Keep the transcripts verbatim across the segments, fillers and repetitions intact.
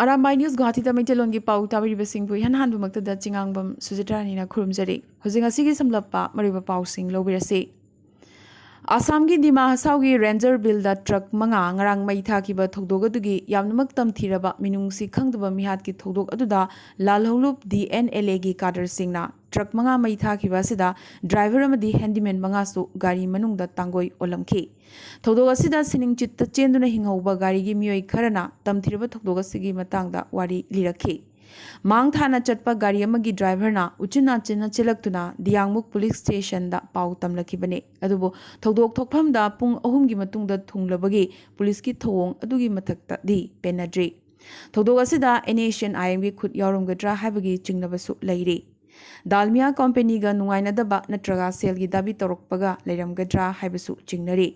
Arambai news ꯒꯨꯋꯥꯍꯥꯇꯤꯗ ꯃꯩꯇꯩꯂꯣꯟꯒꯤ ꯄꯥꯎ ꯇꯥꯕꯤꯔꯤꯕꯁꯤꯡꯕꯨ ꯏꯍꯥꯟ ꯍꯥꯟꯕꯃꯛꯇꯗ ꯆꯤꯉꯥꯡꯕꯝ ꯁꯨꯖꯤꯇ꯭ꯔꯥꯅꯤꯅ ꯈꯨꯔꯨꯝꯖꯔꯤ꯫ ꯍꯧꯖꯤꯛ ꯉꯁꯤꯒꯤ ꯁꯝꯂꯞꯄ ꯃꯔꯨꯑꯣꯏꯕ ꯄꯥꯎꯁꯤꯡ ꯂꯧꯕꯤꯔꯁꯤ꯫ ꯑꯁꯥꯝꯒꯤ ꯗꯤꯃꯥ ꯍꯁꯥꯎꯒꯤ ꯔꯦꯟꯖꯔ ꯕꯤꯜꯗ ꯇ꯭ꯔꯛ ꯃꯉꯥ ꯉꯔꯥꯡ ꯃꯩ ꯊꯥꯈꯤꯕ ꯊꯧꯗꯣꯛ ꯑꯗꯨꯒꯤ ꯌꯥꯝꯅꯃꯛ ꯇꯝꯊꯤꯔꯕ ꯃꯤꯅꯨꯡꯁꯤ ꯈꯪꯗꯕ ꯃꯤꯍꯥꯠꯀꯤ ꯊꯧꯗꯣꯛ ꯑꯗꯨꯗ ꯂꯥꯜꯍꯧꯂꯨꯞ ꯗꯤ ꯑꯦꯟ ꯑꯦꯜ ꯑꯦꯒꯤ ꯀꯥꯗꯔꯁꯤꯡꯅ ꯇ꯭ꯔꯛ ꯃꯉꯥ ꯃꯩ ꯊꯥꯈꯤꯕ ꯑꯁꯤꯗ ꯗ꯭ꯔꯥꯏꯚꯔ ꯑꯃꯗꯤ ꯍꯦꯟꯗꯤꯃꯦꯟ ꯃꯉꯥꯁꯨ ꯒꯥꯔꯤ ꯃꯅꯨꯡꯗ ꯇꯥꯡꯒꯣꯏ ꯑꯣꯜꯂꯝꯈꯤ꯫ ꯊꯧꯗꯣꯛ ꯑꯁꯤꯗ ꯁꯤꯅꯤꯡꯆꯤꯠꯇ ꯆꯦꯟꯗꯨꯅ ꯍꯤꯡꯍꯧꯕ ꯒꯥꯔꯤꯒꯤ ꯃꯤꯑꯣꯏ ꯈꯔꯅ ꯇꯝꯊꯤꯔꯕ ꯊꯧꯗꯣꯛ ꯑꯁꯤꯒꯤ ꯃꯇꯥꯡꯗ ꯋꯥꯔꯤ ꯂꯤꯔꯛꯈꯤ꯫ ꯃꯥꯡ ꯊꯥꯅ ꯆꯠꯄ ꯒꯥꯔꯤ ꯑꯃꯒꯤ ꯗ꯭ꯔꯥꯏꯚꯔꯅ ꯎꯆꯤꯟ ꯅꯥꯆꯤꯟꯅ ꯆꯦꯜꯂꯛꯇꯨꯅ ꯗꯤꯌꯥꯡꯃꯨꯛ ꯄꯨꯂꯤꯁ ꯁ꯭ꯇꯦꯁꯟꯗ ꯄꯥꯎ ꯇꯝꯂꯛꯈꯤꯕꯅꯤ꯫ ꯑꯗꯨꯕꯨ ꯊꯧꯗꯣꯛ ꯊꯣꯛꯐꯝꯗ ꯄꯨꯡ ꯑꯍꯨꯝꯒꯤ ꯃꯇꯨꯡꯗ ꯊꯨꯡꯂꯕꯒꯤ ꯄꯨꯂꯤꯁꯀꯤ ꯊꯧꯑꯣꯡ ꯑꯗꯨꯒꯤ ꯃꯊꯛꯇꯗꯤ ꯄꯦꯟꯅꯗ꯭ꯔꯤ꯫ ꯊꯧꯗꯣꯛ ꯑꯁꯤꯗ ꯑꯦꯟ ꯑꯦꯁ ꯑꯦꯟ ꯑꯥꯏ ꯑꯦꯝꯒꯤ ꯈꯨꯠ ꯌꯥꯎꯔꯝꯒꯗ꯭ꯔꯥ ꯍꯥꯏꯕꯒꯤ ꯆꯤꯡꯅꯕꯁꯨ ꯂꯩꯔꯤ꯫ ꯗꯥꯜꯃꯤꯌꯥ ꯀꯣꯝꯄꯦꯅꯤꯒ ꯅꯨꯡꯉꯥꯏꯅꯗꯕ ꯅꯠꯇ꯭ꯔꯒ ꯁꯦꯜꯒꯤ ꯗꯥꯕꯤ ꯇꯧꯔꯛꯄꯒ ꯂꯩꯔꯝꯒꯗ꯭ꯔꯥ ꯍꯥꯏꯕꯁꯨ ꯆꯤꯡꯅꯔꯤ꯫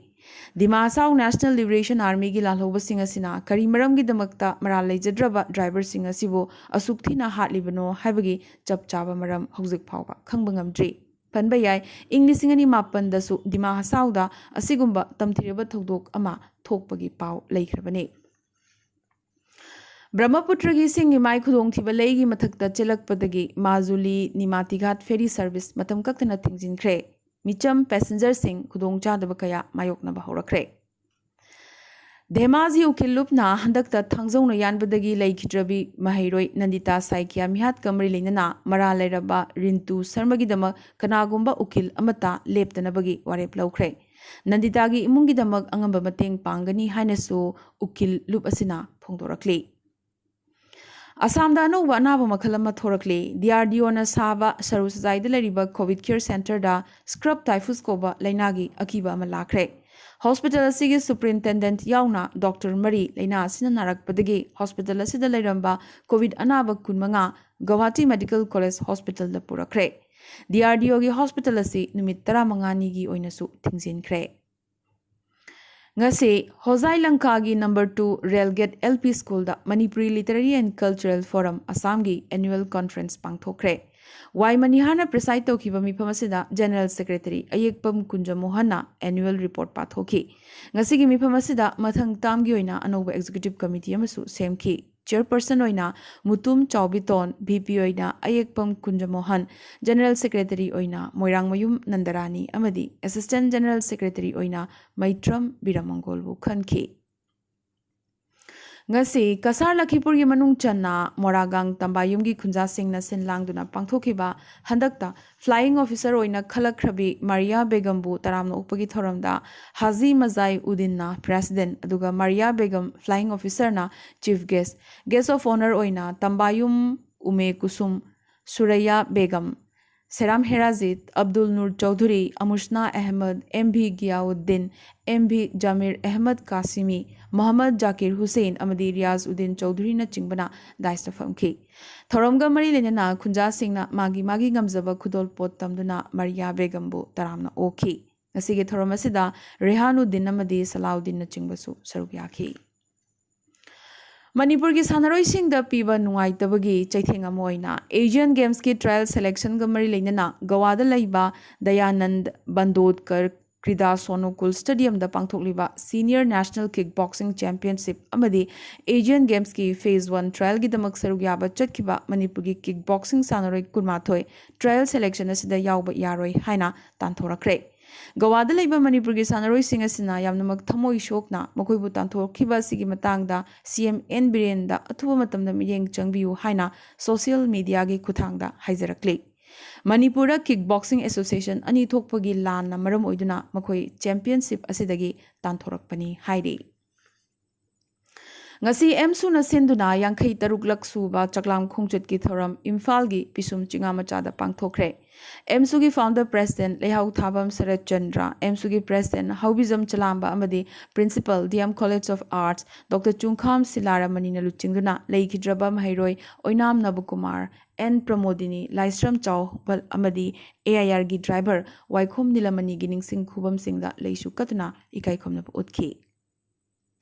ꯗꯤꯃꯥ ꯍꯁꯥꯎ ꯅꯦꯁꯅꯦꯜ ꯂꯤꯕꯔꯦꯁꯟ ꯑꯥꯔꯃꯤꯒꯤ ꯂꯥꯜꯍꯧꯕꯁꯤꯡ ꯑꯁꯤꯅ ꯀꯔꯤ ꯃꯔꯝꯒꯤꯗꯃꯛꯇ ꯃꯔꯥꯜ ꯂꯩꯖꯗ꯭ꯔꯕ ꯗ꯭ꯔꯥꯏꯚꯔꯁꯤꯡ ꯑꯁꯤꯕꯨ ꯑꯁꯨꯛ ꯊꯤꯅ ꯍꯥꯠꯂꯤꯕꯅꯣ ꯍꯥꯏꯕꯒꯤ ꯆꯞ ꯆꯥꯕ ꯃꯔꯝ ꯍꯧꯖꯤꯛ ꯐꯥꯎꯕ ꯈꯪꯕ ꯉꯝꯗ꯭ꯔꯤ꯫ ꯄꯟꯕ ꯌꯥꯏ, ꯏꯪ ꯂꯤꯁꯤꯡ ꯑꯅꯤ ꯃꯥꯄꯟꯗꯁꯨ ꯗꯤꯃꯥ ꯍꯁꯥꯎꯗ ꯑꯁꯤꯒꯨꯝꯕ ꯇꯝꯊꯤꯔꯕ ꯊꯧꯗꯣꯛ ꯑꯃ ꯊꯣꯛꯄꯒꯤ ꯄꯥꯎ ꯂꯩꯈ꯭ꯔꯕꯅꯤ꯫ ꯕ꯭ꯔꯍꯃꯄꯨꯇ꯭ꯔꯒꯤ ꯏꯁꯤꯡ ꯏꯃꯥꯏ ꯈꯨꯗꯣꯡꯊꯤꯕ ꯂꯩꯒꯤ ꯃꯊꯛꯇ ꯆꯦꯜꯂꯛꯄꯗꯒꯤ ꯃꯥꯖꯨꯂꯤ ꯅꯤꯃꯥꯇꯤꯘꯥꯠ ꯐꯦꯔꯤ ꯁꯔꯚꯤꯁ ꯃꯇꯝ ꯀꯛꯇꯅ ꯊꯤꯡꯖꯤꯟꯈ꯭ꯔꯦ꯫ ꯃꯤꯆꯝ ꯄꯦꯁꯦꯟꯖꯔꯁꯤꯡ ꯈꯨꯗꯣꯡꯆꯥꯗꯕ ꯀꯌꯥ ꯃꯥꯌꯣꯛꯅꯕ ꯍꯧꯔꯛꯈ꯭ꯔꯦ꯫ ꯙꯦꯃꯥꯖꯤ ꯎꯀꯤꯜ ꯂꯨꯞꯅ ꯍꯟꯗꯛꯇ ꯊꯥꯡꯖꯧꯅ ꯌꯥꯟꯕꯗꯒꯤ ꯂꯩꯈꯤꯗ꯭ꯔꯕꯤ ꯃꯍꯩꯔꯣꯏ ꯅꯟꯗꯤꯇꯥ ꯁꯥꯏꯀꯤꯌꯥ ꯃꯤꯍꯥꯠꯀ ꯃꯔꯤ ꯂꯩꯅꯅ ꯃꯔꯥꯜ ꯂꯩꯔꯕ ꯔꯤꯟꯇꯨ ꯁꯔꯃꯒꯤꯗꯃꯛ ꯀꯅꯥꯒꯨꯝꯕ ꯎꯀꯤꯜ ꯑꯃꯠꯇ ꯂꯦꯞꯇꯅꯕꯒꯤ ꯋꯥꯔꯦꯞ ꯂꯧꯈ꯭ꯔꯦ꯫ ꯅꯟꯗꯤꯇꯥꯒꯤ ꯏꯃꯨꯡꯒꯤꯗꯃꯛ ꯑꯉꯝꯕ ꯃꯇꯦꯡ ꯄꯥꯡꯒꯅꯤ ꯍꯥꯏꯅꯁꯨ ꯎꯀꯤꯜ ꯂꯨꯞ ꯑꯁꯤꯅ ꯐꯣꯡꯗꯣꯔꯛꯂꯤ꯫ ꯑꯁꯥꯝꯗ ꯑꯅꯧꯕ ꯑꯅꯥꯕ ꯃꯈꯜ ꯑꯃ ꯊꯣꯔꯛꯂꯤ꯫ ꯗꯤ ꯑꯥꯔ ꯗꯤ ꯑꯣꯅ ꯁꯥꯕ ꯁꯔꯨ ꯁꯖꯥꯏꯗ ꯂꯩꯔꯤꯕ ꯀꯣꯚꯤꯗ ꯀꯦꯌꯔ ꯁꯦꯟꯇꯔꯗ ꯁ꯭ꯀ꯭ꯔꯕ ꯇꯥꯏꯐꯁ ꯀꯧꯕ ꯂꯩꯅꯥꯒꯤ ꯑꯀꯤꯕ ꯑꯃ ꯂꯥꯛꯈ꯭ꯔꯦ꯫ ꯍꯣꯁꯄꯤꯇꯥꯜ ꯑꯁꯤꯒꯤ ꯁꯨꯄꯔꯤꯟꯇꯦꯟꯗꯦꯟꯠ ꯌꯥꯎꯅ ꯗꯣꯛꯇꯔ ꯃꯔꯤ ꯂꯩꯅꯥ ꯑꯁꯤꯅ ꯅꯥꯔꯛꯄꯗꯒꯤ ꯍꯣꯁꯄꯤꯇꯥꯜ ꯑꯁꯤꯗ ꯂꯩꯔꯝꯕ ꯀꯣꯚꯤꯗ ꯑꯅꯥꯕ ꯀꯨꯟꯃꯉꯥ ꯒꯧꯍꯥꯇꯤ ꯃꯦꯗꯤꯀꯦꯜ ꯀꯣꯂꯦꯖ ꯍꯣꯁꯄꯤꯇꯥꯜꯗ ꯄꯨꯔꯛꯈ꯭ꯔꯦ꯫ ꯗꯤ ꯑꯥꯔ ꯗꯤ ꯑꯣꯒꯤ ꯍꯣꯁꯄꯤꯇꯥꯜ ꯑꯁꯤ ꯅꯨꯃꯤꯠ ꯇꯔꯥꯃꯉꯥꯅꯤꯒꯤ ꯑꯣꯏꯅꯁꯨ ꯊꯤꯡꯖꯤꯟꯈ꯭ꯔꯦ꯫ ꯉꯁꯤ ꯍꯣꯖꯥꯏ ꯂꯪꯀꯥꯒꯤ number two rail gate L P ꯁ꯭ꯀꯨꯜꯗ Manipuri literary and cultural forum ꯑꯁꯥꯝꯒꯤ ꯑꯦꯅꯨꯋꯦꯜ ꯀꯣꯟꯐ꯭ꯔꯦꯟꯁ ꯄꯥꯡꯊꯣꯛꯈ꯭ꯔꯦ꯫ ꯋꯥꯏ ꯃꯅꯤꯍꯥꯔꯅ ꯄ꯭ꯔꯤꯁꯥꯏꯗ ꯇꯧꯈꯤꯕ ꯃꯤꯐꯝ ꯑꯁꯤꯗ ꯖꯦꯅꯔꯦꯜ ꯁꯦꯀ꯭ꯔꯦꯇꯔꯤ ꯑꯌꯦꯛꯄꯝ ꯀꯨꯟꯖꯃꯣꯍꯟꯅ ꯑꯦꯅꯨꯋꯦꯜ ꯔꯤꯄꯣꯔꯠ ꯄꯥꯊꯣꯛꯈꯤ꯫ ꯉꯁꯤꯒꯤ ꯃꯤꯐꯝ ꯑꯁꯤꯗ ꯃꯊꯪ ꯇꯥꯝꯒꯤ ꯑꯣꯏꯅ ꯑꯅꯧꯕ ꯑꯦꯛꯖꯤꯀ꯭ꯌꯨꯇꯤꯕ ꯀꯃꯤꯇꯤ ꯑꯃꯁꯨ ꯁꯦꯝꯈꯤ꯫ ꯆꯤꯌꯔꯄꯔꯁꯟ ꯑꯣꯏꯅ ꯃꯨꯇꯨꯝ ꯆꯥꯎꯕꯤꯇꯣꯟ, ꯚꯤ ꯄꯤ ꯑꯣꯏꯅ ꯑꯌꯦꯛꯄꯝ ꯀꯨꯟꯖꯃꯣꯍꯟ, ꯖꯦꯅꯔꯦꯜ ꯁꯦꯀ꯭ꯔꯦꯇꯔꯤ ꯑꯣꯏꯅ ꯃꯣꯏꯔꯥꯡꯃꯌꯨꯝ ꯅꯟꯗꯔꯥꯅꯤ ꯑꯃꯗꯤ ꯑꯦꯁꯤꯁꯇꯦꯟꯠ ꯖꯦꯅꯔꯦꯜ ꯁꯦꯀ꯭ꯔꯦꯇꯔꯤ ꯑꯣꯏꯅ ꯃꯩꯇ꯭ꯔꯝ ꯕꯤꯔꯃꯪꯒꯣꯜꯕꯨ ꯈꯟꯈꯤ꯫ ꯉꯁꯤ ꯀꯁꯥꯔ ꯂꯈꯤꯄꯨꯔꯒꯤ ꯃꯅꯨꯡ ꯆꯟꯅ ꯃꯣꯔꯥꯒꯥꯡ ꯇꯝꯕꯥꯌꯨꯝꯒꯤ ꯈꯨꯟꯖꯥꯁꯤꯡꯅ ꯁꯤꯟ ꯂꯥꯡꯗꯨꯅ ꯄꯥꯡꯊꯣꯛꯈꯤꯕ ꯍꯟꯗꯛꯇ ꯐ꯭ꯂꯥꯏꯌꯤꯡ ꯑꯣꯐꯤꯁꯔ ꯑꯣꯏꯅ ꯈꯜꯂꯛꯈ꯭ꯔꯕꯤ ꯃꯥꯔꯤꯌꯥ ꯕꯦꯒꯝꯕꯨ ꯇꯔꯥꯝꯅ ꯑꯣꯛꯄꯒꯤ ꯊꯧꯔꯝꯗ ꯍꯥꯖꯤ ꯃꯖꯥꯏ ꯎꯗꯤꯟꯅ ꯄ꯭ꯔꯦꯁꯤꯗꯦꯟꯠ ꯑꯗꯨꯒ ꯃꯥꯔꯤꯌꯥ ꯕꯦꯒꯝ ꯐ꯭ꯂꯥꯏꯌꯤꯡ ꯑꯣꯐꯤꯁꯔꯅ chief guest, guest of honour ꯑꯣꯏꯅ Tambayum Ume Kusum, Suraiya Begum, Seram Herajit, Abdul Nur Chowdhury, Amusna Ahmed, M V Giyauddin, M V Jamir Ahmed Kashimi, Mohammad Zakir Hussain ꯑꯃꯗꯤ ꯔꯤꯌꯥꯖ ꯎꯗꯤꯟ ꯆꯧꯙꯨꯔꯤꯅꯆꯤꯡꯕꯅ ꯗꯥꯏꯁꯇ ꯐꯝꯈꯤ꯫ ꯊꯧꯔꯝꯒ ꯃꯔꯤ ꯂꯩꯅꯅ ꯈꯨꯟꯖꯥꯁꯤꯡꯅ ꯃꯥꯒꯤ ꯃꯥꯒꯤ ꯉꯝꯖꯕ ꯈꯨꯗꯣꯜꯄꯣꯠ ꯇꯝꯗꯨꯅ ꯃꯥꯔꯤꯌꯥ ꯕꯦꯒꯝꯕꯨ ꯇꯔꯥꯝꯅ ꯑꯣꯛꯈꯤ꯫ ꯉꯁꯤꯒꯤ ꯊꯧꯔꯝ ꯑꯁꯤꯗ ꯔꯦꯍꯥꯅꯨꯗꯤꯟ ꯑꯃꯗꯤ ꯁꯂꯥꯎꯗꯤꯟꯅꯆꯤꯡꯕꯁꯨ ꯁꯔꯨꯛ ꯌꯥꯈꯤ꯫ ꯃꯅꯤꯄꯨꯔꯒꯤ ꯁꯥꯟꯅꯔꯣꯏꯁꯤꯡꯗ ꯄꯤꯕ ꯅꯨꯡꯉꯥꯏꯇꯕꯒꯤ ꯆꯩꯊꯦꯡ ꯑꯃ ꯑꯣꯏꯅ ꯑꯦꯁꯤꯌꯥꯟ ꯒꯦꯝꯁꯀꯤ ꯇ꯭ꯔꯥꯌꯦꯜ ꯁꯦꯂꯦꯛꯁꯟꯒ ꯃꯔꯤ ꯂꯩꯅꯅ ꯒꯋꯥꯗ ꯂꯩꯕ Dayananda ꯕꯟꯗꯣꯗꯀꯔ ꯀ꯭ꯔꯤꯗꯥ ꯁꯣꯅꯣꯀꯨꯜ ꯁ꯭ꯇꯦꯗꯤꯌꯝꯗ ꯄꯥꯡꯊꯣꯛꯂꯤꯕ senior national ꯀꯤꯛ boxing championship ꯑꯃꯗꯤ ꯑꯦꯁꯤꯌꯥꯟ ꯒꯦꯝꯁꯀꯤ ꯐꯦꯖ ꯋꯥꯟ ꯇ꯭ꯔꯥꯌꯦꯜꯒꯤꯗꯃꯛ ꯁꯔꯨꯛ ꯌꯥꯕ ꯆꯠꯈꯤꯕ ꯃꯅꯤꯄꯨꯔꯒꯤ ꯀꯤꯛ ꯕꯣꯛꯁꯤꯡ ꯁꯥꯟꯅꯔꯣꯏ ꯀꯨꯟꯃꯥꯊꯣꯏ ꯇ꯭ꯔꯥꯌꯦꯜ ꯁꯦꯂꯦꯛꯁꯟ ꯑꯁꯤꯗ ꯌꯥꯎꯕ ꯌꯥꯔꯣꯏ ꯍꯥꯏꯅ ꯇꯥꯟꯊꯣꯔꯛꯈ꯭ꯔꯦ꯫ ꯒꯋꯥꯗ ꯂꯩꯕ ꯃꯅꯤꯄꯨꯔꯒꯤ ꯁꯥꯟꯅꯔꯣꯏꯁꯤꯡ ꯑꯁꯤꯅ ꯌꯥꯝꯅꯃꯛ ꯊꯃꯣꯏ ꯁꯣꯛꯅ ꯃꯈꯣꯏꯕꯨ ꯇꯥꯟꯊꯣꯛꯈꯤꯕ ꯑꯁꯤꯒꯤ ꯃꯇꯥꯡꯗ ꯁꯤ ꯑꯦꯝ ꯑꯦꯟ ꯕꯤꯔꯦꯟꯗ ꯑꯊꯨꯕ ꯃꯇꯝꯗ ꯃꯤꯠꯌꯦꯡ ꯆꯪꯕꯤꯌꯨ ꯍꯥꯏꯅ ꯁꯣꯁꯤꯌꯦꯜ ꯃꯤꯗꯤꯌꯥꯒꯤ ꯈꯨꯠꯊꯥꯡꯗ ꯍꯥꯏꯖꯔꯛꯂꯤ꯫ ꯃꯅꯤꯄꯨꯔꯗ ꯀꯤꯛ ꯕꯣꯛꯁꯤꯡ ꯑꯦꯁꯣꯁꯤꯌꯦꯁꯟ ꯑꯅꯤ ꯊꯣꯛꯄꯒꯤ ꯂꯥꯟꯅ ꯃꯔꯝ ꯑꯣꯏꯗꯨꯅ ꯃꯈꯣꯏ ꯆꯦꯝꯄꯤꯌꯟꯁꯤꯞ ꯑꯁꯤꯗꯒꯤ ꯇꯥꯟꯊꯣꯔꯛꯄꯅꯤ ꯍꯥꯏꯔꯤ꯫ ꯉꯁꯤ ꯑꯦꯝꯁꯨꯅ ꯁꯤꯟꯗꯨꯅ ꯌꯥꯡꯈꯩ ꯇꯔꯨꯛꯂꯛ ꯁꯨꯕ ꯆꯥꯛꯂꯥꯝ ꯈꯣꯡꯆꯠꯀꯤ ꯊꯧꯔꯝ ꯏꯝꯐꯥꯜꯒꯤ ꯄꯤꯁꯨꯝ ꯆꯤꯉꯥ ꯃꯆꯥꯗ ꯄꯥꯡꯊꯣꯛꯈ꯭ꯔꯦ꯫ ꯑꯦꯝꯁꯨꯒꯤ ꯐꯥꯎꯟꯗꯔ ꯄ꯭ꯔꯦꯁꯤꯗꯦꯟꯠ ꯂꯩꯍꯥꯎ ꯊꯥꯕꯝ ꯁꯔꯠ ꯆꯟꯗ꯭ꯔ, ꯑꯦꯝꯁꯨꯒꯤ ꯄ꯭ꯔꯦꯁꯤꯗꯦꯟꯠ ꯍꯧꯕꯤꯖꯝ ꯆꯂꯥꯝꯕ ꯑꯃꯗꯤ principal D M college of arts doctor Chungkham ꯁꯤꯂꯥꯔꯥꯃꯅꯤꯅ ꯂꯨꯆꯤꯡꯗꯨꯅ ꯂꯩꯈꯤꯗ꯭ꯔꯕ ꯃꯍꯩꯔꯣꯏ ꯑꯣꯏꯅꯥꯝ ꯅꯕꯀꯨꯃꯥꯔ, ꯑꯦꯟ ꯄ꯭ꯔꯃꯣꯗꯤꯅꯤ, ꯂꯥꯏꯁ꯭ꯔꯝ ꯆꯥꯎꯕ ꯑꯃꯗꯤ ꯑꯦ ꯑꯥꯏ ꯑꯥꯔꯒꯤ ꯗ꯭ꯔꯥꯏꯚꯔ ꯋꯥꯏꯈꯣꯝ ꯅꯤꯂꯃꯅꯤꯒꯤ ꯅꯤꯡꯁꯤꯡ ꯈꯨꯕꯝꯁꯤꯡꯗ ꯂꯩꯁꯨ ꯀꯠꯇꯨꯅ ꯏꯀꯥꯏ ꯈꯨꯝꯅꯕ ꯎꯠꯈꯤ꯫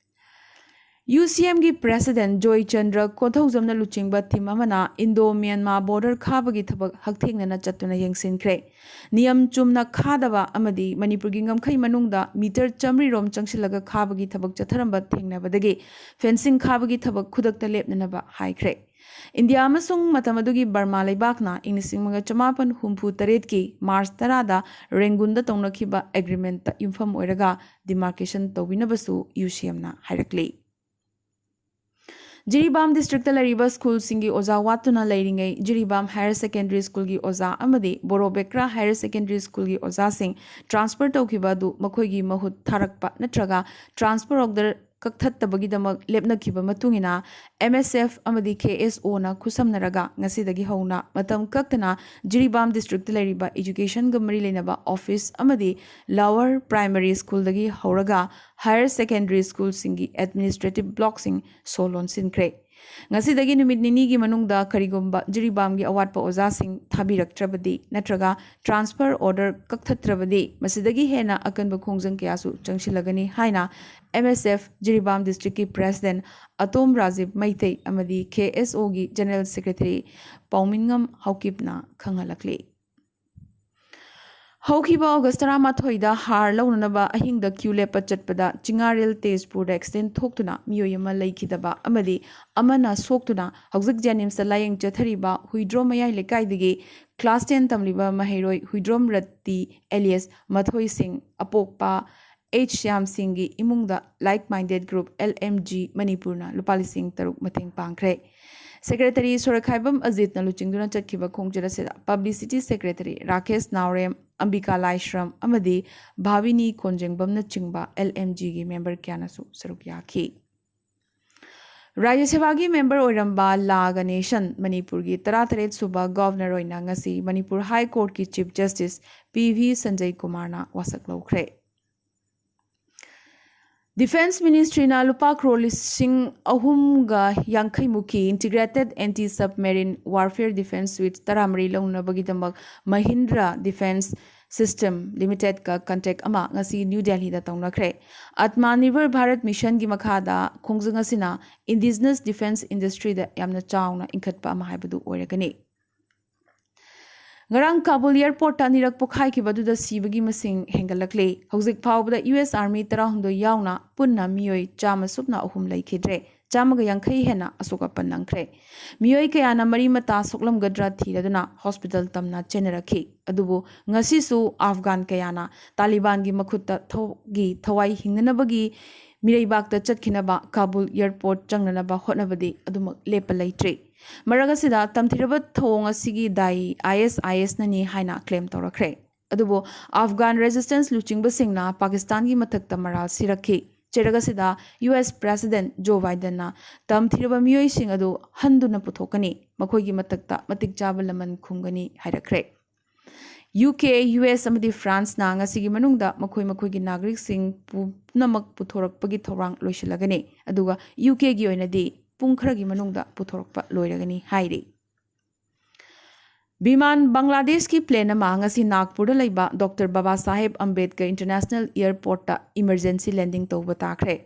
ꯌꯨ ꯁꯤ ꯑꯦꯝꯒꯤ ꯄ꯭ꯔꯦꯁꯤꯗꯦꯟ ꯖꯣꯏ ꯆꯟꯗ꯭ꯔ ꯀꯣꯟꯊꯧꯖꯝꯅ ꯂꯨꯆꯤꯡꯕ ꯇꯤꯝ ꯑꯃꯅ ꯏꯟꯗꯣ ꯃ꯭ꯌꯥꯟꯃꯥ ꯕꯣꯔꯗꯔ ꯈꯥꯕꯒꯤ ꯊꯕꯛ ꯍꯛꯊꯦꯡꯅꯅ ꯆꯠꯇꯨꯅ ꯌꯦꯡꯁꯤꯟꯈ꯭ꯔꯦ꯫ ꯅꯤꯌꯝ ꯆꯨꯝꯅ ꯈꯥꯗꯕ ꯑꯃꯗꯤ ꯃꯅꯤꯄꯨꯔꯒꯤ ꯉꯝꯈꯩ ꯃꯅꯨꯡꯗ ꯃꯤꯇꯔ ꯆꯥꯃꯔꯤ ꯔꯣꯝ ꯆꯪꯁꯤꯜꯂꯒ ꯈꯥꯕꯒꯤ ꯊꯕꯛ ꯆꯠꯊꯔꯝꯕ ꯊꯦꯡꯅꯕꯗꯒꯤ ꯐꯦꯟꯁꯤꯡ ꯈꯥꯕꯒꯤ ꯊꯕꯛ ꯈꯨꯗꯛꯇ ꯂꯦꯞꯅꯅꯕ ꯍꯥꯏꯈ꯭ꯔꯦ꯫ ꯏꯟꯗꯤꯌꯥ ꯑꯃꯁꯨꯡ ꯃꯇꯝ ꯑꯗꯨꯒꯤ ꯕꯔꯃꯥ ꯂꯩꯕꯥꯛꯅ ꯏꯪ ꯂꯤꯁꯤꯡ ꯑꯃꯒ ꯆꯃꯥꯄꯟ ꯍꯨꯝꯐꯨ ꯇꯔꯦꯠꯀꯤ ꯃꯥꯔꯆ ꯇꯔꯥꯗ ꯔꯦꯡꯒꯨꯟꯗ ꯇꯧꯅꯈꯤꯕ ꯑꯦꯒ꯭ꯔꯤꯃꯦꯟꯠꯇ ꯌꯨꯝꯐꯝ ꯑꯣꯏꯔꯒ ꯗꯤꯃꯥꯔꯀꯦꯁꯟ ꯇꯧꯕꯤꯅꯕꯁꯨ ꯌꯨ ꯁꯤ ꯑꯦꯝꯅ ꯍꯥꯏꯔꯛꯂꯤ꯫ ꯖꯤꯔꯤꯕꯥꯝ ꯗꯤꯁꯇ꯭ꯔꯤꯛꯇ ꯂꯩꯔꯤꯕ ꯁ꯭ꯀꯨꯜꯁꯤꯡꯒꯤ ꯑꯣꯖꯥ ꯋꯥꯠꯇꯨꯅ ꯂꯩꯔꯤꯉꯩ, ꯖꯤꯔꯤꯕꯥꯝ ꯍꯥꯌꯔ ꯁꯦꯀꯦꯟꯗꯔꯤ ꯁ꯭ꯀꯨꯜꯒꯤ ꯑꯣꯖꯥ ꯑꯃꯗꯤ ꯕꯣꯔꯣꯕꯦꯀ꯭ꯔꯥ ꯍꯥꯌꯔ ꯁꯦꯀꯦꯟꯗꯔꯤ ꯁ꯭ꯀꯨꯜꯒꯤ ꯑꯣꯖꯥꯁꯤꯡ ꯇ꯭ꯔꯥꯟꯁꯐꯔ ꯇꯧꯈꯤꯕ ꯑꯗꯨ ꯃꯈꯣꯏꯒꯤ ꯃꯍꯨꯠ ꯊꯥꯔꯛꯄ ꯅꯠꯇ꯭ꯔꯒ ꯇ꯭ꯔꯥꯟꯁꯐꯔ ꯑꯣꯔꯗꯔ ꯀꯛꯊꯠꯇꯕꯒꯤꯗꯃꯛ ꯂꯦꯞꯅꯈꯤꯕ ꯃꯇꯨꯡ ꯏꯟꯅ, ꯑꯦꯝ ꯑꯦꯁ ꯑꯦꯐ ꯑꯃꯗꯤ ꯀꯦ ꯑꯦꯁ ꯑꯣꯅ ꯈꯨꯠꯁꯝꯅꯔꯒ ꯉꯁꯤꯗꯒꯤ ꯍꯧꯅ ꯃꯇꯝ ꯀꯛꯇꯅ ꯖꯤꯔꯤꯕꯥꯝ ꯗꯤꯁꯇ꯭ꯔꯤꯛꯇ ꯂꯩꯔꯤꯕ ꯏꯖꯨꯀꯦꯁꯟꯒ ꯃꯔꯤ ꯂꯩꯅꯕ ꯑꯣꯐꯤꯁ ꯑꯃꯗꯤ ꯂꯣꯋꯔ ꯄ꯭ꯔꯥꯏꯃꯔꯤ ꯁ꯭ꯀꯨꯜꯗꯒꯤ ꯍꯧꯔꯒ ꯍꯥꯌꯔ ꯁꯦꯀꯦꯟꯗꯔꯤ ꯁ꯭ꯀꯨꯜꯁꯤꯡꯒꯤ ꯑꯦꯗꯃꯤꯅꯤꯁꯇ꯭ꯔꯦꯇꯤꯚ ꯕ꯭ꯂꯣꯛꯁꯤꯡ ꯁꯣ ꯂꯣꯟꯁꯤꯟꯈ꯭ꯔꯦ꯫ ꯉꯁꯤꯗꯒꯤ ꯅꯨꯃꯤꯠ ꯅꯤꯅꯤꯒꯤ ꯃꯅꯨꯡꯗ ꯀꯔꯤꯒꯨꯝꯕ ꯖꯤꯔꯤꯕꯥꯝꯒꯤ ꯑꯋꯥꯠꯄ ꯑꯣꯖꯥꯁꯤꯡ ꯊꯥꯕꯤꯔꯛꯇ꯭ꯔꯕꯗꯤ ꯅꯠꯇ꯭ꯔꯒ ꯇ꯭ꯔꯥꯟꯁꯐꯔ ꯑꯣꯔꯗꯔ ꯀꯛꯊꯠꯇ꯭ꯔꯕꯗꯤ, ꯃꯁꯤꯗꯒꯤ ꯍꯦꯟꯅ ꯑꯀꯟꯕ ꯈꯣꯡꯖꯪ ꯀꯌꯥꯁꯨ ꯆꯪꯁꯤꯜꯂꯒꯅꯤ ꯍꯥꯏꯅ ꯑꯦꯝ ꯑꯦꯁ ꯑꯦꯐ ꯖꯤꯔꯤꯕꯥꯝ ꯗꯤꯁꯇ꯭ꯔꯤꯛꯀꯤ ꯄ꯭ꯔꯦꯁꯤꯗꯦꯟ ꯑꯇꯣꯝ ꯔꯥꯖꯤꯕ ꯃꯩꯇꯩ ꯑꯃꯗꯤ ꯀꯦ ꯑꯦꯁ ꯑꯣꯒꯤ ꯖꯦꯅꯔꯦꯜ ꯁꯦꯀ꯭ꯔꯦꯇꯔꯤ ꯄꯥꯎꯃꯤꯟꯉꯝ ꯍꯥꯎꯀꯤꯞꯅ ꯈꯪꯍꯜꯂꯛꯂꯤ꯫ ꯍꯧꯈꯤꯕ ꯑꯣꯒꯁ ꯇꯔꯥꯃꯥꯊꯣꯏꯗ ꯍꯥꯔ ꯂꯧꯅꯅꯕ ꯑꯍꯤꯡꯗ ꯀ꯭ꯌꯨ ꯂꯦꯞꯄ ꯆꯠꯄꯗ ꯆꯤꯉꯥꯔꯦꯜ ꯇꯦꯖꯄꯨꯔꯗ ꯑꯦꯛꯁꯤꯗꯦꯟ ꯊꯣꯛꯇꯨꯅ ꯃꯤꯑꯣꯏ ꯑꯃ ꯂꯩꯈꯤꯗꯕ ꯑꯃꯗꯤ ꯑꯃꯅ ꯁꯣꯛꯇꯨꯅ ꯍꯧꯖꯤꯛ ꯖꯦꯅꯤꯝꯁꯇ ꯂꯥꯌꯦꯡ ꯆꯠꯊꯔꯤꯕ ꯍꯨꯏꯗ꯭ꯔꯣꯝ ꯃꯌꯥꯏ ꯂꯩꯀꯥꯏꯗꯒꯤ ꯀ꯭ꯂꯥꯁ ꯇꯦꯟ ꯇꯝꯂꯤꯕ ꯃꯍꯩꯔꯣꯏ ꯍꯨꯏꯗ꯭ꯔꯣꯝ ꯔꯠꯇꯤ ꯑꯦꯂꯤꯌꯁ ꯃꯊꯣꯏ ꯁꯤꯡ, ꯑꯄꯣꯛꯄ ꯑꯩꯆ ꯁ꯭ꯌꯥꯝ ꯁꯤꯡꯒꯤ ꯏꯃꯨꯡꯗ like minded group L M G ꯃꯅꯤꯄꯨꯔꯅ ꯂꯨꯄꯥ ꯂꯤꯁꯤꯡ ꯇꯔꯨꯛ ꯃꯇꯦꯡ ꯄꯥꯡꯈ꯭ꯔꯦ꯫ ꯁꯦꯀ꯭ꯔꯦꯇꯔꯤ ꯁꯣꯔꯣꯛꯈꯥꯏꯕꯝ ꯑꯖꯤꯠꯅ ꯂꯨꯆꯤꯡꯗꯨꯅ ꯆꯠꯈꯤꯕ ꯈꯣꯡꯆꯠ ꯑꯁꯤꯗ ꯄꯕ꯭ꯂꯤꯁꯤꯇꯤ ꯁꯦꯀ꯭ꯔꯦꯇꯔꯤ ꯔꯥꯀꯦꯁ ꯅꯥꯎꯔꯦꯝ, ꯑꯝꯕꯤꯀꯥ ꯂꯥꯏꯁ꯭ꯔꯝ ꯑꯃꯗꯤ ꯚꯥꯕꯤꯅꯤ ꯀꯣꯟꯖꯦꯡꯕꯝꯅꯆꯤꯡꯕ ꯑꯦꯜ ꯑꯦꯝ ꯖꯤꯒꯤ ꯃꯦꯝꯕꯔ ꯀꯌꯥꯅꯁꯨ ꯁꯔꯨꯛ ꯌꯥꯈꯤ꯫ ꯔꯥꯖ꯭ꯌ ꯁꯚꯥꯒꯤ ꯃꯦꯝꯕꯔ ꯑꯣꯏꯔꯝꯕ ꯂꯥ ꯒꯅꯦꯁꯟ ꯃꯅꯤꯄꯨꯔꯒꯤ ꯇꯔꯥꯇꯔꯦꯠ ꯁꯨꯕ ꯒꯚꯔꯅꯔ ꯑꯣꯏꯅ ꯉꯁꯤ ꯃꯅꯤꯄꯨꯔ ꯍꯥꯏ ꯀꯣꯔꯠꯀꯤ chief justice P V Sanjay ꯀꯨꯃꯥꯔꯅ ꯋꯥꯁꯛ ꯂꯧꯈ꯭ꯔꯦ꯫ ꯗꯤꯐꯦꯟꯁ ꯃꯤꯅꯤꯁꯇ꯭ꯔꯤꯅ ꯂꯨꯄꯥ ꯀ꯭ꯔꯣꯔ ꯂꯤꯁꯤꯡ ꯑꯍꯨꯝꯒ ꯌꯥꯡꯈꯩ ꯃꯨꯛꯀꯤ Integrated Anti Submarine Warfare Defense Suite ꯇꯔꯥꯃꯔꯤ ꯂꯧꯅꯕꯒꯤꯗꯃꯛ ꯃꯍꯤꯟꯗ꯭ꯔ ꯗꯤꯐꯦꯟꯁ System Limited ꯀ contract ꯑꯃ ꯉꯁꯤ ꯅ꯭ꯌꯨ ꯗꯦꯜꯍꯤꯗ ꯇꯧꯅꯈ꯭ꯔꯦ꯫ Atmanirbhar Bharat Mission ꯒꯤ ꯃꯈꯥꯗ ꯈꯣꯡꯖꯪ ꯑꯁꯤꯅ indigenous defence industry ꯗ ꯌꯥꯝꯅ ꯆꯥꯎꯅ ꯏꯟꯈꯠꯄ ꯑꯃ ꯍꯥꯏꯕꯗꯨ ꯑꯣꯏꯔꯒꯅꯤ꯫ ꯉꯔꯥꯡ ꯀꯥꯕꯨꯜ airport ꯇ ꯑꯅꯤꯔꯛ ꯄꯣꯈꯥꯏꯈꯤꯕ ꯑꯗꯨꯗ ꯁꯤꯕꯒꯤ ꯃꯁꯤꯡ ꯍꯦꯟꯒꯠꯂꯛꯂꯦ꯫ ꯍꯧꯖꯤꯛ ꯐꯥꯎꯕꯗ U S Army ꯇꯔꯥꯍꯨꯝꯗꯣꯏ ꯌꯥꯎꯅ ꯄꯨꯟꯅ ꯃꯤꯑꯣꯏ ꯆꯥꯝꯃ ꯁꯨꯞꯅ ꯑꯍꯨꯝ ꯂꯩꯈꯤꯗ꯭ꯔꯦ꯫ ꯆꯥꯝꯃꯒ ꯌꯥꯡꯈꯩ ꯍꯦꯟꯅ ꯑꯁꯣꯛ ꯑꯄꯟ ꯅꯪꯈ꯭ꯔꯦ꯫ ꯃꯤꯑꯣꯏ ꯀꯌꯥꯅ ꯃꯔꯤ ꯃꯇꯥ ꯁꯣꯛꯂꯝꯒꯗ꯭ꯔꯥ ꯊꯤꯔꯗꯨꯅ hospital ꯇꯝꯅ ꯆꯦꯟꯅꯔꯛꯈꯤ꯫ ꯑꯗꯨꯕꯨ ꯉꯁꯤꯁꯨ Afghan ꯀꯌꯥꯅ ꯇꯥꯂꯤꯕꯥꯟꯒꯤ ꯃꯈꯨꯠꯇ ꯊꯧ-, ꯒꯤ ꯊꯋꯥꯏ ꯍꯤꯡꯅꯅꯕꯒꯤ ꯃꯤꯔꯩꯕꯥꯛꯇ ꯆꯠꯈꯤꯅꯕ ꯀꯥꯕꯨꯜ airport ꯆꯪꯅꯅꯕ ꯍꯣꯠꯅꯕꯗꯤ ꯑꯗꯨꯃꯛ ꯂꯦꯞꯄ ꯂꯩꯇ꯭ꯔꯤ꯫ ꯃꯔꯛ ꯑꯁꯤꯗ ꯇꯝꯊꯤꯔꯕ ꯊꯧꯑꯣꯡ ꯑꯁꯤꯒꯤ ꯗꯥꯏ I S I S ꯅꯅꯤ ꯍꯥꯏꯅ claim ꯇꯧꯔꯛꯈ꯭ꯔꯦ꯫ ꯑꯗꯨꯕꯨ Afghan resistance ꯂꯨꯆꯤꯡꯕꯁꯤꯡꯅ ꯄꯥꯀꯤꯁꯇꯥꯟꯒꯤ ꯃꯊꯛꯇ ꯃꯔꯥꯜ ꯁꯤꯔꯛꯈꯤ꯫ ꯆꯩꯔꯛ ꯑꯁꯤꯗ U S President Joe Biden ꯅ ꯇꯝꯊꯤꯔꯕ ꯃꯤꯑꯣꯏꯁꯤꯡ ꯑꯗꯨ ꯍꯟꯗꯨꯅ ꯄꯨꯊꯣꯛꯀꯅꯤ, ꯃꯈꯣꯏꯒꯤ ꯃꯊꯛꯇ ꯃꯇꯤꯛ ꯆꯥꯕ ꯂꯃꯟ ꯈꯨꯝꯒꯅꯤ ꯍꯥꯏꯔꯛꯈ꯭ꯔꯦ꯫ U K, U S ꯑꯃꯗꯤ France ꯅ ꯉꯁꯤꯒꯤ ꯃꯅꯨꯡꯗ ꯃꯈꯣꯏ ꯃꯈꯣꯏꯒꯤ ꯅꯥꯒꯔꯤꯛꯁꯤꯡ ꯄꯨꯝꯅꯃꯛ ꯄꯨꯊꯣꯔꯛꯄꯒꯤ ꯊꯧꯔꯥꯡ ꯂꯣꯏꯁꯤꯜꯂꯒꯅꯤ, ꯑꯗꯨꯒ U K ꯒꯤ ꯑꯣꯏꯅꯗꯤ ꯄꯨꯡ ꯈꯔꯒꯤ ꯃꯅꯨꯡꯗ ꯄꯨꯊꯣꯔꯛꯄ ꯂꯣꯏꯔꯒꯅꯤ ꯍꯥꯏꯔꯤ꯫ ꯕꯤꯃꯥꯟ ꯕꯪꯒ꯭ꯂꯥꯗꯦꯁꯀꯤ plane ꯑꯃ ꯉꯁꯤ ꯅꯥꯒꯄꯨꯔꯗ ꯂꯩꯕ Doctor ꯕꯕꯥ ꯁꯥꯍꯦꯕ ꯑꯝꯕꯦꯗꯀꯔ International Airport ꯇ emergency landing ꯇꯧꯕ ꯇꯥꯈ꯭ꯔꯦ꯫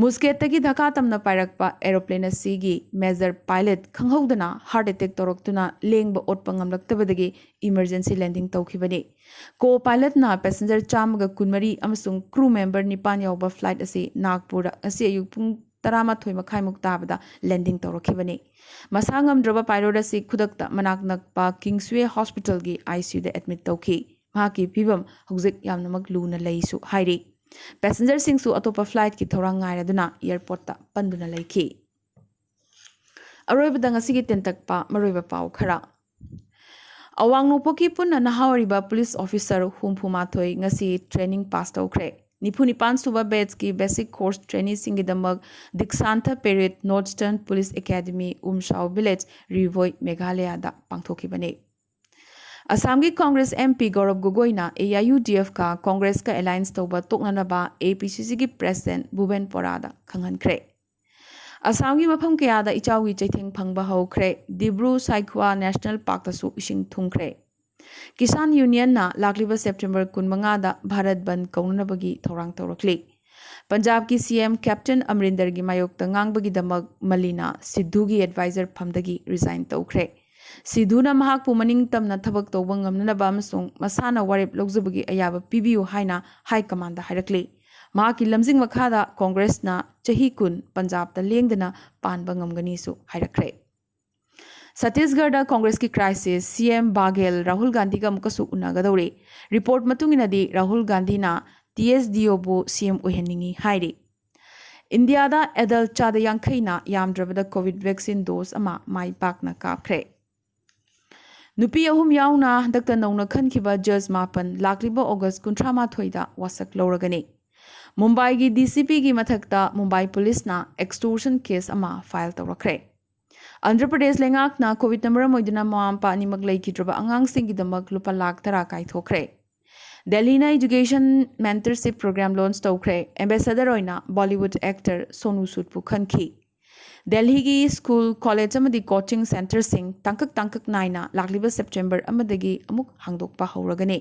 ꯃꯨꯁꯀꯦꯠꯇꯒꯤ ꯙꯥꯀꯥ ꯇꯝꯅ ꯄꯥꯏꯔꯛꯄ aeroplane ꯑꯁꯤꯒꯤ major pilot ꯈꯪꯍꯧꯗꯅ heart attack ꯇꯧꯔꯛꯇꯨꯅ ꯂꯦꯡꯕ ꯑꯣꯠꯄ ꯉꯝꯂꯛꯇꯕꯗꯒꯤ emergency landing ꯇꯧꯈꯤꯕꯅꯤ꯫ Co-pilot ꯅ passenger ꯆꯥꯝꯃꯒ ꯀꯨꯟꯃꯔꯤ ꯑꯃꯁꯨꯡ crew member ꯅꯤꯄꯥꯟ ꯌꯥꯎꯕ flight ꯑꯁꯤ ꯅꯥꯒꯄꯨꯔꯗ ꯉꯁꯤ ꯑꯌꯨꯛ ꯄꯨꯡ ꯇꯔꯥꯃꯥꯊꯣꯏ ꯃꯈꯥꯏꯃꯨꯛ ꯇꯥꯕꯗ landing ꯇꯧꯔꯛꯈꯤꯕꯅꯤ꯫ ꯃꯁꯥ ꯉꯝꯗ꯭ꯔꯕ pilot ꯑꯁꯤ ꯈꯨꯗꯛꯇ ꯃꯅꯥꯛ ꯅꯛꯄ Kingsway Hospital ꯒꯤ I C U the admit ꯇꯧꯈꯤ꯫ ꯃꯍꯥꯛꯀꯤ ꯐꯤꯕꯝ ꯍꯧꯖꯤꯛ ꯌꯥꯝꯅꯃꯛ ꯂꯨꯅ ꯂꯩꯁꯨ ꯍꯥꯏꯔꯤ꯫ Passenger ꯁꯤꯡꯁꯨ ꯑꯇꯣꯞꯄ flight ꯀꯤ ꯊꯧꯔꯥꯡ ꯉꯥꯏꯔꯗꯨꯅ airport ꯇ ꯄꯟꯗꯨꯅ ꯂꯩꯈꯤ꯫ ꯑꯔꯣꯏꯕꯗ ꯉꯁꯤꯒꯤ ꯇꯦꯟꯇꯛꯄ ꯃꯔꯨꯑꯣꯏꯕ ꯄꯥꯎ ꯈꯔ꯫ ꯑꯋꯥꯡ ꯅꯣꯡꯄꯣꯛꯀꯤ ꯄꯨꯟꯅ ꯅꯍꯥ ꯑꯣꯏꯔꯤꯕ police officer ꯍꯨꯝꯐꯨ ꯃꯥꯊꯣꯏ ꯉꯁꯤ training pass ꯇꯧꯈ꯭ꯔꯦ꯫ ꯅꯤꯐꯨ ꯅꯤꯄꯥꯟ ꯁꯨꯕ batch ꯀꯤ basic course trainee ꯁꯤꯡꯒꯤꯗꯃꯛ Dikshantha Parade North Eastern Police Academy, ꯎꯝꯁꯥꯎ Village, ꯔꯤꯚꯣꯏ, ꯃꯦꯘꯥꯂꯌꯥꯗ ꯄꯥꯡꯊꯣꯛꯈꯤꯕꯅꯤ꯫ ꯑꯁꯥꯝꯒꯤ Congress M P ꯒꯧꯔꯕ ꯒꯣꯒꯣꯏꯅ A I U D F ꯀ Congress ꯀ alliance ꯇꯧꯕ ꯇꯣꯛꯅꯅꯕ A P C C ꯒꯤ President ꯚꯨꯕꯦꯟ ꯄꯣꯔꯥꯗ ꯈꯪꯍꯟꯈ꯭ꯔꯦ꯫ ꯑꯁꯥꯝꯒꯤ ꯃꯐꯝ ꯀꯌꯥꯗ ꯏꯆꯥꯎꯒꯤ ꯆꯩꯊꯦꯡ ꯐꯪꯕ ꯍꯧꯈ꯭ꯔꯦ꯫ ꯗꯤꯕ꯭ꯔꯨ ꯁꯥꯏꯈ꯭ꯋꯥ National Park ꯇꯁꯨ ꯏꯁꯤꯡ ꯊꯨꯝꯈ꯭ꯔꯦ꯫ ꯀꯤꯁꯥꯟ ꯌꯨꯅꯤꯌꯟꯅ ꯂꯥꯛꯂꯤꯕ ꯁꯦꯞꯇꯦꯝꯕꯔ ꯀꯨꯟꯃꯉꯥꯗ ꯚꯥꯔꯠ ꯕꯟꯗ ꯀꯧꯅꯅꯕꯒꯤ ꯊꯧꯔꯥꯡ ꯇꯧꯔꯛꯂꯤ꯫ ꯄꯟꯖꯥꯕꯀꯤ ꯁꯤ ꯑꯦꯝ ꯀꯦꯞꯇꯦꯟ ꯑꯃꯔꯤꯟꯗꯔꯒꯤ ꯃꯥꯌꯣꯛꯇ ꯉꯥꯡꯕꯒꯤꯗꯃꯛ ꯃꯂꯤꯅ ꯁꯤꯙꯨꯒꯤ ꯑꯦꯗꯚꯥꯏꯖꯔ ꯐꯝꯗꯒꯤ ꯔꯤꯖꯥꯏꯟ ꯇꯧꯈ꯭ꯔꯦ꯫ ꯁꯤꯙꯨꯅ ꯃꯍꯥꯛꯄꯨ ꯃꯅꯤꯡ ꯇꯝꯅ ꯊꯕꯛ ꯇꯧꯕ ꯉꯝꯅꯅꯕ ꯑꯃꯁꯨꯡ ꯃꯁꯥꯅ ꯋꯥꯔꯦꯞ ꯂꯧꯖꯕꯒꯤ ꯑꯌꯥꯕ ꯄꯤꯕꯤꯌꯨ ꯍꯥꯏꯅ ꯍꯥꯏ ꯀꯃꯥꯟꯗ ꯍꯥꯏꯔꯛꯂꯤ꯫ ꯃꯍꯥꯛꯀꯤ ꯂꯝꯖꯤꯡ ꯃꯈꯥꯗ ꯀꯣꯡꯒ꯭ꯔꯦꯁꯅ ꯆꯍꯤ ꯀꯨꯟ ꯄꯟꯖꯥꯕꯇ ꯂꯦꯡꯗꯅ ꯄꯥꯟꯕ ꯉꯝꯒꯅꯤꯁꯨ ꯍꯥꯏꯔꯛꯈ꯭ꯔꯦ꯫ ꯁꯠꯇꯤꯁꯒꯔꯗ ꯀꯣꯡꯒ꯭ꯔꯦꯁꯀꯤ ꯀ꯭ꯔꯥꯏꯁꯤꯁ, ꯁꯤ ꯑꯦꯝ ꯕꯥꯘꯦꯜ ꯔꯥꯍꯨꯜ ꯒꯥꯟꯙꯤꯒ ꯑꯃꯨꯛꯀꯁꯨ ꯎꯅꯒꯗꯧꯔꯤ꯫ ꯔꯤꯄꯣꯔꯠ ꯃꯇꯨꯡ ꯏꯟꯅꯗꯤ ꯔꯥꯍꯨꯜ ꯒꯥꯟꯙꯤꯅ ꯇꯤ ꯑꯦꯁ ꯗꯤꯑꯣꯕꯨ ꯁꯤ ꯑꯦꯝ ꯑꯣꯏꯍꯟꯅꯤꯡꯏ ꯍꯥꯏꯔꯤ꯫ ꯏꯟꯗꯤꯌꯥꯗ ꯑꯦꯗꯜ ꯆꯥꯗ ꯌꯥꯡꯈꯩꯅ ꯌꯥꯝꯗ꯭ꯔꯕꯗ ꯀꯣꯚꯤꯗ ꯚꯦꯛꯁꯤꯟ ꯗꯣꯁ ꯑꯃ ꯃꯥꯏ ꯄꯥꯛꯅ ꯀꯥꯞꯈ꯭ꯔꯦ꯫ ꯅꯨꯄꯤ ꯑꯍꯨꯝ ꯌꯥꯎꯅ ꯍꯟꯗꯛꯇ ꯅꯧꯅ ꯈꯟꯈꯤꯕ ꯖꯖ ꯃꯥꯄꯟ ꯂꯥꯛꯂꯤꯕ ꯑꯣꯒꯁ ꯀꯨꯟꯊ꯭ꯔꯥ ꯃꯥꯊꯣꯏꯗ ꯋꯥꯁꯛ ꯂꯧꯔꯒꯅꯤ꯫ ꯃꯨꯝꯕꯥꯏꯒꯤ ꯗꯤ ꯁꯤ ꯄꯤꯒꯤ ꯃꯊꯛꯇ ꯃꯨꯝꯕꯥꯏ ꯄꯨꯂꯤꯁꯅ ꯑꯦꯛꯁꯇꯣꯔꯁꯟ ꯀꯦꯁ ꯑꯃ ꯐꯥꯏꯜ ꯇꯧꯔꯛꯈ꯭ꯔꯦ꯫ ꯑꯟꯙ꯭ꯔ ꯄ꯭ꯔꯗꯦꯁ ꯂꯩꯉꯥꯛꯅ ꯀꯣꯚꯤꯗꯅ ꯃꯔꯝ ꯑꯣꯏꯗꯨꯅ ꯃꯃꯥ ꯃꯄꯥ ꯑꯅꯤꯃꯛ ꯂꯩꯈꯤꯗ꯭ꯔꯕ ꯑꯉꯥꯡꯁꯤꯡꯒꯤꯗꯃꯛ ꯂꯨꯄꯥ ꯂꯥꯈ ꯇꯔꯥ ꯀꯥꯏꯊꯣꯛꯈ꯭ꯔꯦ꯫ ꯗꯦꯜꯂꯤꯅ ꯏꯖꯨꯀꯦꯁꯟ ꯃꯦꯟꯇꯔꯁꯤꯞ ꯄ꯭ꯔꯣꯒ꯭ꯔꯥꯝ ꯂꯣꯟꯆ ꯇꯧꯈ꯭ꯔꯦ꯫ ꯑꯦꯝꯕꯦꯁꯦꯗꯔ ꯑꯣꯏꯅ ꯕꯣꯂꯤꯋꯨꯗ ꯑꯦꯛꯇꯔ ꯁꯣꯅꯨ ꯁꯨꯗꯄꯨ ꯈꯟꯈꯤ꯫ ꯗꯦꯜꯂꯤꯒꯤ ꯁ꯭ꯀꯨꯜ, ꯀꯣꯂꯦꯖ ꯑꯃꯗꯤ ꯀꯣꯆꯤꯡ ꯁꯦꯟꯇꯔꯁꯤꯡ ꯇꯥꯡꯀꯛ ꯇꯥꯡꯀꯛ ꯅꯥꯏꯅ ꯂꯥꯛꯂꯤꯕ ꯁꯦꯞꯇꯦꯝꯕꯔ ꯑꯃꯗꯒꯤ ꯑꯃꯨꯛ ꯍꯥꯡꯗꯣꯛꯄ ꯍꯧꯔꯒꯅꯤ꯫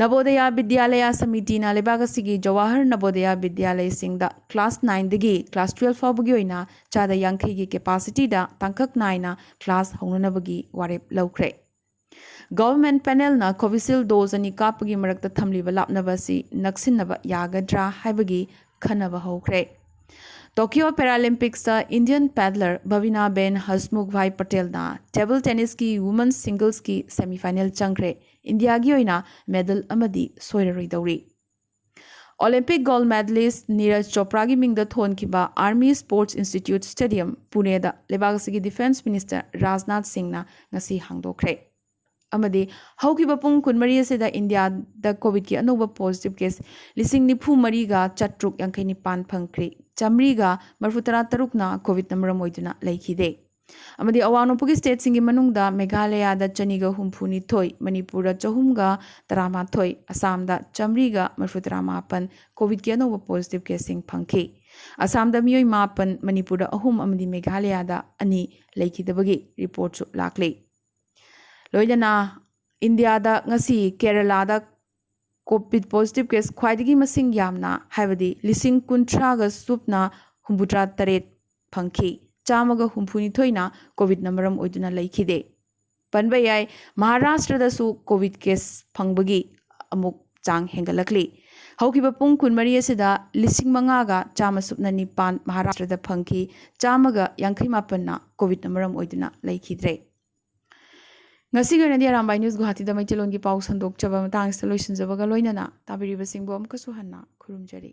ꯅꯕꯣꯗꯌꯥ ꯕꯤꯗ꯭ꯌꯥꯂꯌꯥ ꯁꯃꯤꯇꯤꯅ ꯂꯩꯕꯥꯛ ꯑꯁꯤꯒꯤ ꯖꯋꯥꯍꯔ ꯅꯕꯣꯗꯌꯥ ꯕꯤꯗ꯭ꯌꯥꯂꯌꯁꯤꯡꯗ ꯀ꯭ꯂꯥꯁ ꯅꯥꯏꯟꯗꯒꯤ ꯀ꯭ꯂꯥꯁ ꯇꯨꯋꯦꯜꯐ ꯐꯥꯎꯕꯒꯤ ꯑꯣꯏꯅ ꯆꯥꯗ ꯌꯥꯡꯈꯩꯒꯤ ꯀꯦꯄꯥꯁꯤꯇꯤꯗ ꯇꯥꯡꯀꯛ ꯅꯥꯏꯅ ꯀ꯭ꯂꯥꯁ ꯍꯧꯅꯅꯕꯒꯤ ꯋꯥꯔꯦꯞ ꯂꯧꯈ꯭ꯔꯦ꯫ ꯒꯚꯔꯟꯃꯦꯟꯠ ꯄꯦꯅꯦꯜꯅ ꯀꯣꯚꯤꯁꯤꯜꯗ ꯗꯣꯁ ꯑꯅꯤ ꯀꯥꯞꯄꯒꯤ ꯃꯔꯛꯇ ꯊꯝꯂꯤꯕ ꯂꯥꯞꯅꯕ ꯑꯁꯤ ꯅꯛꯁꯤꯟꯅꯕ ꯌꯥꯒꯗ꯭ꯔꯥ ꯍꯥꯏꯕꯒꯤ ꯈꯟꯅꯕ ꯍꯧꯈ꯭ꯔꯦ꯫ ꯇꯣꯀꯤꯌꯣ ꯄꯦꯔꯥꯂꯤꯝꯄꯤꯛꯁꯇ ꯏꯟꯗꯤꯌꯟ ꯄꯦꯗꯂꯔ ꯚꯕꯤꯅꯥ ꯕꯦꯟ ꯍꯁꯃꯨꯈꯚꯥꯏ ꯄꯇꯦꯜꯅ ꯇꯦꯕꯜ ꯇꯦꯅꯤꯁꯀꯤ ꯋꯨꯃꯟꯁ ꯁꯤꯡꯒꯜꯁꯀꯤ ꯁꯦꯃꯤꯐꯥꯏꯅꯦꯜ ꯆꯪꯈ꯭ꯔꯦ꯫ ꯏꯟꯗꯤꯌꯥꯒꯤ ꯑꯣꯏꯅ ꯃꯦꯗꯜ ꯑꯃꯗꯤ ꯁꯣꯏꯔꯔꯣꯏꯗꯧꯔꯤ꯫ ꯑꯣꯂꯤꯝꯄꯤꯛ ꯒꯣꯜꯗ ꯃꯦꯗꯂꯤꯁ ꯅꯤꯔꯖ ꯆꯣꯄ꯭ꯔꯥꯒꯤ ꯃꯤꯡꯗ ꯊꯣꯟꯈꯤꯕ ꯑꯥꯔꯃꯤ ꯁ꯭ꯄꯣꯔꯠꯁ ꯏꯟꯁꯇꯤꯇ꯭ꯌꯨꯠ ꯁ꯭ꯇꯦꯗꯤꯌꯝ ꯄꯨꯅꯦꯗ ꯂꯩꯕꯥꯛ ꯑꯁꯤꯒꯤ ꯗꯤꯐꯦꯟꯁ ꯃꯤꯅꯤꯁꯇꯔ ꯔꯥꯖꯅꯥꯊ ꯁꯤꯡꯅ ꯉꯁꯤ ꯍꯥꯡꯗꯣꯛꯈ꯭ꯔꯦ꯫ ꯑꯃꯗꯤ ꯍꯧꯈꯤꯕ ꯄꯨꯡ ꯀꯨꯟꯃꯔꯤ ꯑꯁꯤꯗ ꯏꯟꯗꯤꯌꯥꯗ ꯀꯣꯚꯤꯗꯀꯤ ꯑꯅꯧꯕ ꯄꯣꯖꯤꯇꯤꯚ ꯀꯦꯁ ꯂꯤꯁꯤꯡ ꯅꯤꯐꯨ ꯃꯔꯤꯒ ꯆꯥꯇ꯭ꯔꯨꯛ ꯌꯥꯡꯈꯩ ꯅꯤꯄꯥꯟ ꯐꯪꯈ꯭ꯔꯤ꯫ ꯆꯥꯃꯔꯤꯒ ꯃꯔꯤꯐꯨ ꯇꯔꯥ ꯇꯔꯨꯛꯅ ꯀꯣꯚꯤꯗꯅ ꯃꯔꯝ ꯑꯣꯏꯗꯨꯅ ꯂꯩꯈꯤꯗꯦ꯫ ꯑꯃꯗꯤ ꯑꯋꯥꯡ ꯅꯣꯡꯄꯣꯛꯀꯤ ꯁ꯭ꯇꯦꯠꯁꯤꯡꯒꯤ ꯃꯅꯨꯡꯗ ꯃꯦꯘꯥꯂꯌꯥꯗ ꯆꯅꯤꯒ ꯍꯨꯝꯐꯨ ꯅꯤꯊꯣꯏ, ꯃꯅꯤꯄꯨꯔꯗ ꯆꯍꯨꯝꯒ ꯇꯔꯥꯃꯥꯊꯣꯏ, ꯑꯁꯥꯝꯗ ꯆꯥꯃꯔꯤꯒ ꯃꯔꯤꯐꯨ ꯇꯔꯥ ꯃꯥꯄꯟ ꯀꯣꯚꯤꯗꯀꯤ ꯑꯅꯧꯕ ꯄꯣꯖꯤꯇꯤꯚ ꯀꯦꯁꯁꯤꯡ ꯐꯪꯈꯤ꯫ ꯑꯁꯥꯝꯗ ꯃꯤꯑꯣꯏ ꯃꯥꯄꯟ, ꯃꯅꯤꯄꯨꯔꯗ ꯑꯍꯨꯝ ꯑꯃꯗꯤ ꯃꯦꯘꯥꯂꯌꯥꯗ ꯑꯅꯤ ꯂꯩꯈꯤꯗꯕꯒꯤ ꯔꯤꯄꯣꯔꯠꯁꯨ ꯂꯥꯛꯂꯤ꯫ ꯂꯣꯏꯅꯅ ꯏꯟꯗꯤꯌꯥꯗ ꯉꯁꯤ ꯀꯦꯔꯂꯥꯗ ꯀꯣꯚꯤꯗ ꯄꯣꯖꯤꯇꯤꯚ ꯀꯦꯁ ꯈ꯭ꯋꯥꯏꯗꯒꯤ ꯃꯁꯤꯡ ꯌꯥꯝꯅ, ꯍꯥꯏꯕꯗꯤ ꯂꯤꯁꯤꯡ ꯀꯨꯟꯊ꯭ꯔꯥꯒ ꯁꯨꯞꯅ ꯍꯨꯝꯐꯨꯇꯔꯥ ꯇꯔꯦꯠ ꯐꯪꯈꯤ꯫ ꯆꯥꯝꯃꯒ ꯍꯨꯝꯐꯨꯅꯤꯊꯣꯏꯅ ꯀꯣꯚꯤꯗꯅ ꯃꯔꯝ ꯑꯣꯏꯗꯨꯅ ꯂꯩꯈꯤꯗꯦ꯫ ꯄꯟꯕ ꯌꯥꯏ, ꯃꯍꯥꯔꯥꯁꯇ꯭ꯔꯗꯁꯨ ꯀꯣꯚꯤꯗ ꯀꯦꯁ ꯐꯪꯕꯒꯤ ꯑꯃꯨꯛ ꯆꯥꯡ ꯍꯦꯟꯒꯠꯂꯛꯂꯤ꯫ ꯍꯧꯈꯤꯕ ꯄꯨꯡ ꯀꯨꯟꯃꯔꯤ ꯑꯁꯤꯗ ꯂꯤꯁꯤꯡ ꯃꯉꯥꯒ ꯆꯥꯝꯃ ꯁꯨꯞꯅ ꯅꯤꯄꯥꯟ ꯃꯍꯥꯔꯥꯁꯇ꯭ꯔꯗ ꯐꯪꯈꯤ꯫ ꯆꯥꯝꯃꯒ ꯌꯥꯡꯈꯩ ꯃꯥꯄꯟꯅ ꯀꯣꯚꯤꯗꯅ ꯃꯔꯝ ꯑꯣꯏꯗꯨꯅ ꯂꯩꯈꯤꯗ꯭ꯔꯦ꯫ ꯉꯁꯤꯒꯤ ꯑꯣꯏꯅꯗꯤ ꯑꯔꯥꯝꯕꯥꯏ ꯅ꯭ꯌꯨꯁ ꯒꯨꯋꯥꯍꯥꯇꯤꯗ ꯃꯩꯇꯩꯂꯣꯟꯒꯤ ꯄꯥꯎ ꯁꯟꯗꯣꯛꯆꯕ ꯃꯇꯥꯡꯁꯤꯗ ꯂꯣꯏꯁꯤꯟꯖꯕꯒ ꯂꯣꯏꯅꯅ ꯇꯥꯕꯤꯔꯤꯕꯁꯤꯡꯕꯨ ꯑꯃꯨꯛꯀꯁꯨ ꯍꯟꯅ ꯈꯨꯔꯨꯝꯖꯔꯤ꯫